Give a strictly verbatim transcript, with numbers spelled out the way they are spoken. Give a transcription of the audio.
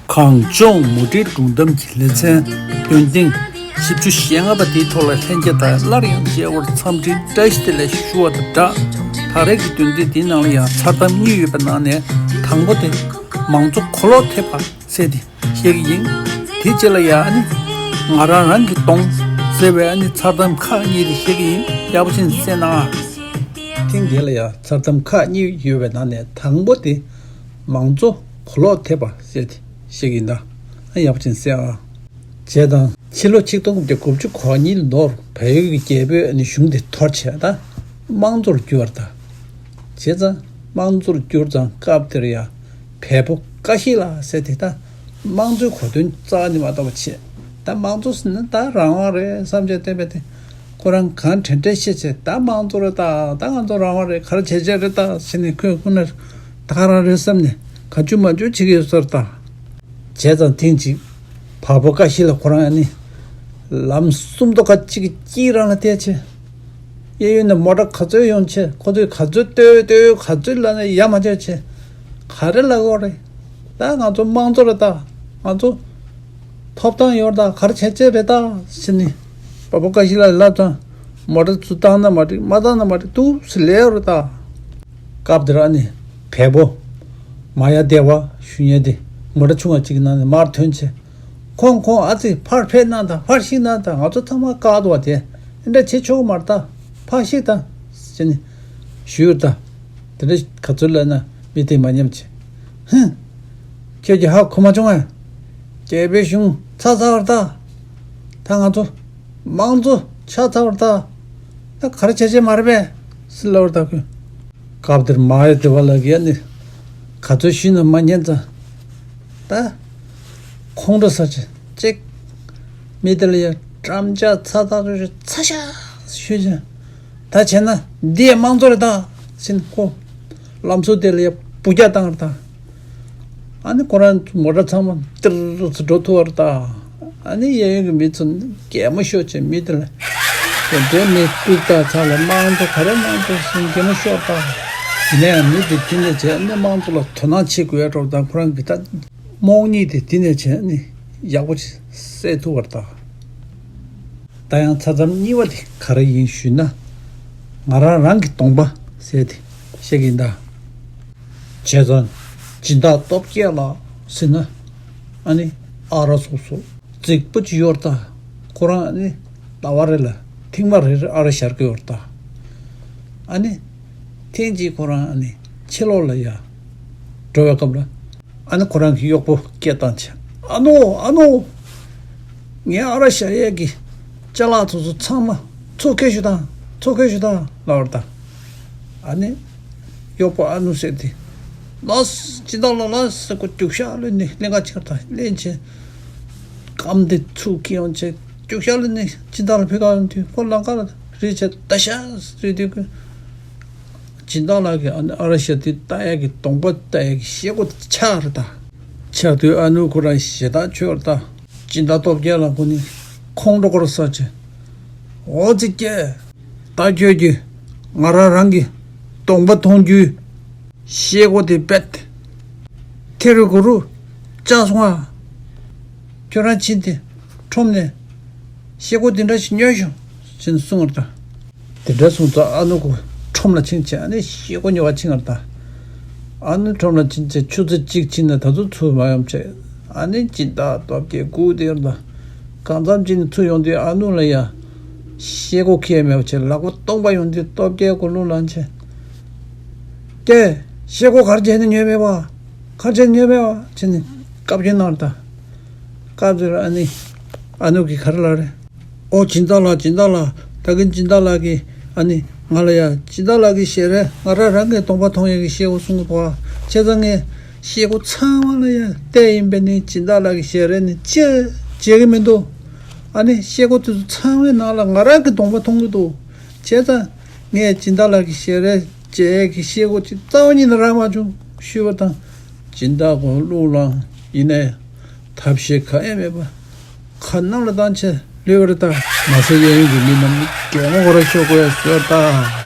གངས་ལྗོངས་མུ་འབྲེལ་སྒྲུང་གཏམ་གྱི་ལེ་ཚན་འདོན་ཐེངས་བཞི་བཅུ་ཞེ་ལྔ་པ་དེའི་ཐོག་ལ་ལྷན་རྒྱས་དང་སླར་ཡང་མཇལ་བར་འཚམས་འདྲིའི་བཀྲ་ཤིས་བདེ་ལེགས་ཞུ་བ་དང་སྦྲགས། ད་རེས་ཀྱི་འདོན་ཐེངས་འདིའི་ནང་ལ་ཡང་མཚར་གཏམ་གཉིས་ཡོད་པའི་ནང་ནས་དང་པོ་དེ། མང་གཙོ་གོ་ལོག་ཐེབས་པ་ཟེར་དེ་བཤད་ཀྱི་ཡིན། དེ་རྗེས་ལ་ཡང་ཨ་ནི་ང་རང་རང་གི་གདོང་ཟེར་བའི་ཨ་ནི་མཚར་གཏམ་ཁག་གཉིས་དེ་བཤད་ཀྱི་ཡིན། ཡག་པོ་བྱས་ནས་གསན་གནང་ཨ། ཐེངས་འདི་ལ་ཡང་མཚར་གཏམ་ཁག་གཉིས་ཡོད་པའི་ནང་ནས་དང་པོ་དེ། མང་གཙོ་གོ་ལོག་ཐེབས་པ་ཟེར་དེ་བཤད་ཀྱི་ཡིན་ད། ཨ་ཡག་པོ་བྱས་ནས་གསན་ཨ། བྱས་ཙང་ཕྱི་ལོ་ཆིག་སྟོང་དགུ་བརྒྱ་དགུ་བཅུ་གོ་གཉིས་ལོར་བལ་ཡུལ་གྱི་རྒྱལ་པོས་ཨ་ནི་གཞུང་དེ་འཐོར་བྱས་ད་དམངས་གཙོར་བསྒྱུར་བ་དང་། བྱས་ཙང་དམངས་གཙོར་བསྒྱུར་ཙང་སྐབས་དེར་ཡང་བལ་པོ་ཀ་ཤི་ལ་ཟེར་དེ་ད་དམངས་གཙོའི་གོ་དོན་རྩ་བ་ནས་མ་རྟོགས་པ་བྱས། ད་དམངས་གཙོ་ཟེར་ན་ད་རང་དབང་རེད་བསམ་བྱས་བསྟན་པས་དེ། ཁོ་རང་གང་དྲན་དྲན་བཤད་བྱས་ད་དམངས་གཙོ་རེད་ད། ད་ང་ཚོ་རང་དབང་རེད། ག་རེ་བྱས་བྱས་རེད་ད་ཟེར་ནས་ཁོས་ཁོ་ན་ད་ག་རང་རེད་བསམ་ནས་ག་ཅུ་མ་ཅུ་བྱེད་ཀྱི་ཡོད་ས་རེད་ད། བྱས་ཙང་ཐེངས་གཅིག་བལ་པོ་ཀ་ཤི་ལ་ཁོ་རང་ཨ་ནི་ལམ་སུམ་མདོ་ཁ་གཅིག་གི་དཀྱིལ་རང་ལ་བསྡད་བྱས། གཡས་གཡོན་ནས་མོ་ཊ་ག་ཚོད་ཡོང་བྱས། ཁོ་ཚོས་ག་ཚོད་ལྟོས་ལྟོས་ག་ཚོད་ལབ་ན་ཡ་མ་བྱས་བྱས། ག་རེ་ལབ་དགོས་རེད། ད་ང་ཚོ་དམངས་གཙོ་རེད་ད། ང་ཚོ་ཐོབ་ཐང་ཡོད་རེད་ད། ག་རེ་བྱས་བྱས་རེད་ད་ཟེར་ནས་བལ་པོ་ཀ་ཤི་ལ་ལབ་ཙང་མོ་ཊ་ཚུར་བཏང་ན་མ་འགྲིག་མ་བཏང་ན་མ་འགྲིག་འདུག་སེ་ལབ་ཡོད་རེད་ད། སྐབས་དེར་ཨ་ནི་བལ་པོ་མ་ཡ་དེ་བ་ཞུ་མཁན་དེ་མོ་ཊ་ཆུང་བ་གཅིག་གི་ནང་ནས་མར་ཐོན་བྱས། ཁོང་ཁོང་ཨ་ཙི་ཕར་ཕེབས་གནང་དང་ཕར་གཤེགས་གནང་དང་། ང་ཚོ་ཚང་མ་བཀག་འདུག་བ། དེ་འདྲ་བྱེད་ཆོག་གི་མ་རེད་ད། ཕར་གཤེགས་དང་ཟེར་ནས་ཞུས་ཡོད་ད། དེ་འདྲ་ག་ཚོད་ལབ་ན་མི་དེ་མ་ཉན་བྱས། ཧུམ། ཁྱོད་ཀྱིས་ཧ་གོ་མ་བྱུང་ཨ། རྒྱལ་པོའི་གཞུང་ཚར་ཚར་བ་རེད་ད། ད་ང་ཚོ་དམངས་གཙོ་ཆགས་ཚར་བ་རེད་ད། ད་ག་རེ་བྱས་བྱས་མ་རེད་པས་ཟེར་ལབ་པ་རེད་ད་ཁོས། སྐབས་དེར་མ་ཡ་དེ་བ་ལ་གིས་ནི་ག་ཚོད་ཞུས་ན་མ་ཉན་ཙང་། ད་ཁོང་ཁྲོ་ཟ་བྱས་ཅིག་མི་དེ་ལ་ཡ་འགྲམ་ལྕག་ཚ་ཚ་ཚ་ཚ་ཤ་ཞུས་བྱས། ད་བྱས་ན་འདི་ཡ་དམངས་གཙོ་རེད་ད་ཟེར་ནས་ཁོ་ལམ་ཟུར་དེ་ལ་ཡ་འབུད་རྒྱག་བཏང་རེད་ད། ཨ་ནི་ཁོ་རང་མོ་ཊ་ཚང་མ་ཏིར་ཙི་འགྲོ་ཐུབ་པ་རེད་ད། ཨ་ནི་གཡས་གཡོན་གྱི་མི་ཚོ་གད་མོ་ཤོར་བྱས་མི་དེ་ལ་དེ་འདྲའི་མི་སྤུས་དག་ཚང་ལ་དམངས་གཙོ་ག་རེ་དམངས་གཙོ་ཟེར་གད་མོ་ཤོར་ད། ཡིན་ན་ཡང་མི་དེ་དེ་ནས་བྱས་ཨ་ནི་དམངས་གཙོ་ལ་དོ་སྣང་བྱེད་དགོས་ཡ་འགྲོ་ད། ཁོ་རང་གི་ད་རྨོངས་གཉིད་དེ་དེ་ནས་བྱས་ཨ་ནི་ཡག་པོ་ཞིག་སད་ཐུབ་པ་རེད་ད། ད་ཡང་མཚར་གཏམ་གཉིས་པ་དེ་ག་རེ་ཡིན་ཞུས་ན། ང་རང་རང་གི་གདོང་པ་ཟེར་དེ་བཤད་ཀྱི་ཡིན་ད། བྱས་ཙང་སྦྱིན་བདག་སྟོབས་རྒྱལ་ལགས་ཟེར་ན་ཨ་ནི་ཨ་ར་སོ་སོ་རྫིག་པོ་ཅིག་ཡོད་རེད་ད། ཁོ་རང་ཨ་ནི་ཟླ་བ་རེ་ལ་ཐེངས་མ་རེ་རེ་ཨ་ར་བཞར་གི་ཡོད་རེད་ད། ཨ་ནི་ཐེངས་གཅིག་ཁོ་རང་ཨ་ནི་ཕྱི་ལོགས་ལ་ཡ་འགྲོ་བའི་སྐབས་ལ། ཨ་ནི་ཁོ་རང་གི་གཡོག་པོ་སྐད་བཏང་བྱས། ཨ་ནོ་ཨ་ནོ། ངའི་ཨ་ར་བཞར་ཡས་ཀྱི་ཅ་ལག་ཚོ་ཚོ་ཚང་མ་ཚུར་ཁྱེར་ཤོག་དང་ཚུར་ཁྱེར་ཤོག་དང་ལབ་པ་རེད་ད། ཨ་ནི་གཡོག་པོ་ཨ་ནུ་ཟེར་དེ། ལགས་སོ་སྦྱིན་བདག་ལགས་ལགས་སོ་ཟེར་ཁོ་རྒྱུག་ཤར་ལོས་ནི་ལེན་ག་ཕྱིན་ད་ལེན་བྱས། སྐམ་དེ་ཚུར་ཁྱེར་ཡོང་བྱས་རྒྱུག་ཤར་ལོས་ནི་སྦྱིན་བདག་ལགས་ཕེབས་ག་ཡོང་དུས་ཁོ་ལམ་ཁ་ལ་རེད་བྱས་ད་ཤ་རེད་དུས་ཁོས། སྦྱིན་བདག་ལགས་ཀྱིས་ཨ་ནི་ཨ་ར་བཞར་དེ་ལྟ་ཡག་གི་གདོང་པ་ལྟ་ཡག་གི་ཤེལ་སྒོ་དེ་ཕྱག་རེད་ད། ཕྱག་དུས་ཨ་ནུ་ཁོ་རང་ཞེ་ཐག་ཆོད་རེད་ད། སྦྱིན་བདག་སྟོབས་རྒྱལ་ལགས་ཁོ་ནི་ཁོང་ཁྲོ་སྐོར་ས་ཆེ། འོ་ཙི་ཀྱེ། ད་ཁྱོད་ཀྱིས་ང་རང་རང་གི་གདོང་པ་མཐོང་རྒྱུའི་ཤེལ་སྒོ་དེ་རྦད་དེ་རུ་གུ་རུ་བཅག་སོང་ཨ། ཁྱོད་རང་ཕྱིན་ཏེ་ཁྲོམ་ནས་ཤེལ་སྒོ་དེ་འདྲ་ཞིག་ཉོས་ཤོག་ཅེས་གསུངས་པ་རེད་ད། དེ་འདྲ་སོང་ཙང་ཨ་ནུ་ཁོ་ཁྲོམ་ལ་ཕྱིན་བྱས་ཨ་ནི་ཤེལ་སྒོ་ཉོ་བར་ཕྱིན་པ་རེད་ད། ཨ་ནུ་ཁྲོམ་ལ་ཕྱིན་བྱས་ཆུ་ཚོད་གཅིག་ཕྱིན་ན་ད་དུང་ཚུར་མ་ཡོང་བྱས། ཨ་ནི་སྦྱིན་བདག་སྟོབས་རྒྱལ་སྒུག་བསྡད་ཡོད་རེད་ད། གང་འཚམ་ཅིག་ནས་ཚུར་ཡོང་དུས་ཨ་ནུ་ལ་ཡ་ཤེལ་སྒོ་ཁེལ་མེད་པ་བྱས། ལག་པ་སྟོང་པ་ཡོང་དུས་སྟོབས་རྒྱལ་སྒོ་ལུག་ལངས་བྱས། ཀྱེ། ཤེལ་སྒོ་ག་རེ་བྱས་ནས་ཉོས་མེད་པ། ག་རེ་བྱས་ནས་ཉོས་མེད་པ་བྱས་ནས་བཀའ་བཀྱོན་གནང་རེད་ད། སྐབས་དེར་ཨ་ནི་ཨ་ནུ་གིས་ག་རེ་ལབ་རེད། ཨོ་སྦྱིན་བདག་ལགས་སྦྱིན་བདག་ལགས། ད་གིན་སྦྱིན་བདག་ལགས་ཀྱིས་ཨ་ནི་ང་ལ་ཡ་སྦྱིན་བདག་ལགས་ཀྱི་ཞལ་རས་ང་རང་རང་གི་གདོང་པ་མཐོང་ཡག་གི་ཤེལ་སྒོ་གསུངས་པ། བྱས་ཙང་ངས་ཤེལ་སྒོ་ཚང་མ་ལ་ཡ་བལྟས་ཡིན་པས་ནི་སྦྱིན་བདག་ལགས་ཀྱི་ཞལ་རས་ནི་ཅི་མཇལ་གི་མི་འདུག་ཨ་ནི་ཤེལ་སྒོ་དེ་ཚོ་ཚང་མའི་ནང་ལ་ང་རང་གི་གདོང་པ་མཐོང་གི་འདུག་བྱས་ཙང་ངས་སྦྱིན་བདག་ལགས་ཀྱི་ཞལ་རས་མཇལ་ཡག་གི་ཤེལ་སྒོ་ཅིག་རྩ་བ་ཉིད་ནས་རག་མ་བྱུང་ཞུས་པ་དང་། སྦྱིན་བདག་ཁོང་ལུག་ལངས། ཡིན་ན་ཡང་ཐབས་ཤེས་གང་ཡང་མེད་པར་ཁ་གནམ་ལ་བཏང་བྱས་ལུས་པ་རེད་ད། མ་ཟད་གཡས་གཡོན་གྱི་མི་རྣམས་ནི་གད་མོ་ཁོ་རང་ཤོར་དགོས་ཡ་བཟོས་པ་རེད་ད།